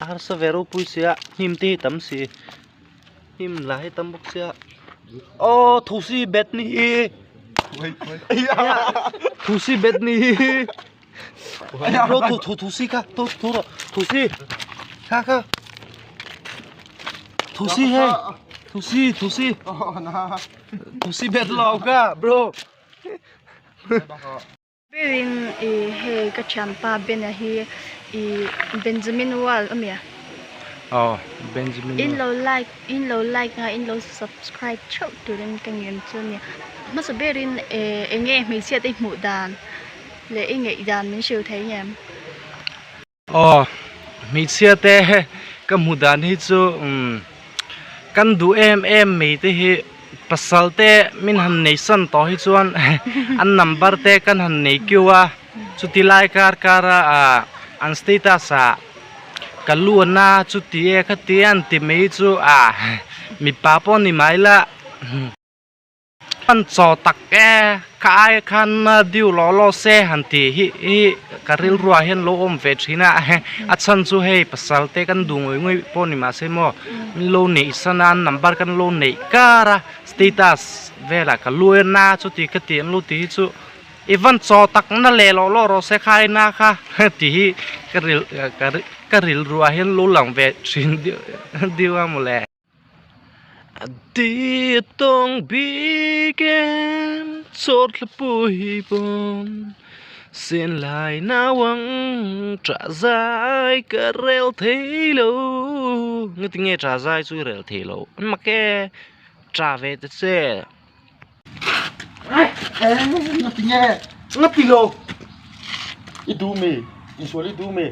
A harsa ve ropui sia hnim te hi tam si hnim lah hi tam bawk sia aw thosi bet ni hi thosi bet ni hi bro tho tho thosi kha tho tho rawh thosi kha kha thosi hei thosi thosi thosi bet lo kha bro. Berin ih hei ka thianpa Bena hi ih Benjamin Wall a mi a? Aw Benjamin Wall. In lo like in lo like a in lo subscribe theuh turin ka ngem chu a nia. Hmasa berin eh eng nge hmeichhia te hmuh dan leh i ngaih dan min hrilh thei ngem? Aw hmeichhia te ka hmu dan hi chu umm kan duh em em mai te hi pasal te min han nei san tawh hi chuan an number te kan han nei kiu a chuti lai kar kar a ah an status ah ka lu a na chuti e khati e an ti mai chu ah mipa pawh ni mai la. An chaw tak e, ka ai khan deuh law law se han tih hi hi ka rilruah hian lo awm ve thin a, a chhan chu hei pasal te kan duh ngawih ngawih pawh ni mahse maw min lo neih san a an number kan lo neih kar a status velah ka lu en a chuti ka tih an lo tih hi chu i van chaw tak na leh law law rawh se kha ai na kha tih hi ka ril ka rilruah hian lo lang ve thin deuh a mawle. Ti tawng bik em chawt hla pui pawn sen lai nauang ṭah zai ka rel thei lo ngati nge ṭah zai chu i rel thei lo an mak e ṭah ve ta che. Ngati nge ngati lo i duh mi insual i duh mi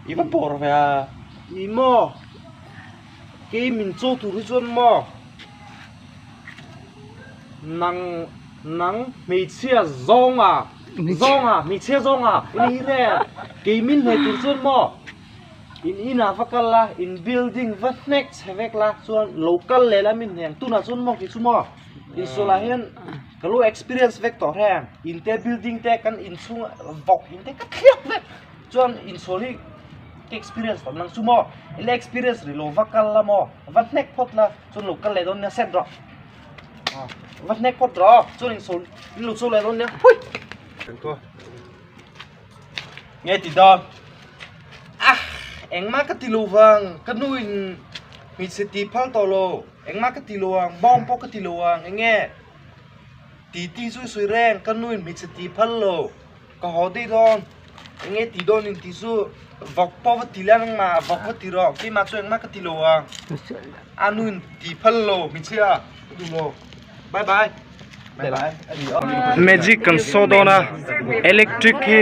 i va bawr ve a. Ni maw kei min chaw tur hi chuan maw nang nang hmeichhia zawnga zawnga hmeichhia zawnga i ni re kei min hneh tur chuan maw in inah va kal la in building va hnek chhe vek la chuan lo kal leh la min hneh ang tunah chuan maw kei chu maw insual ah hian ka lo experience vek tawh hreng in te building te kan inchhung vawk in te ka thliak vek chuan insual hi ka experience tawh nang chu maw i la experience rih lo va kal la maw va hnek phawt la chuan lo kal leh dawn nia set rawh va hnek phawt rawh chuan insual in lo chaw leh dawn nia hui. Nge ti dawn? Ah! Engmah ka ti lo vang, ka nu in hmeichhe ti phal tawh lo, engmah ka ti lo ang, bawng pawh ka ti lo ang, eng nge? Ti ti chu i sawi reng, ka nu in hmeichhe ti phal lo, ka haw daih dawn, eng nge ti dawn in ti chu vawk pawh va ti leh ang mah, vawk va ti rawh, keimah chu engmah ka ti lo ang, a nu in ti phal lo hmeichhia ka duh lo, bye bye. Magic kan saw dawn a electric hi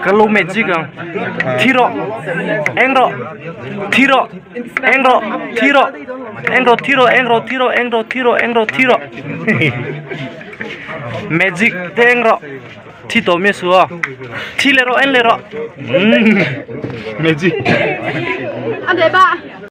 ka lo magic ang thi rawh eng rawh thi rawh eng rawh thi rawh eng rawh thi rawh eng rawh thi rawh eng rawh thi rawh eng rawh thi rawh magic te eng rawh thi tawh mi a su a thi leh rawh en leh rawh magic.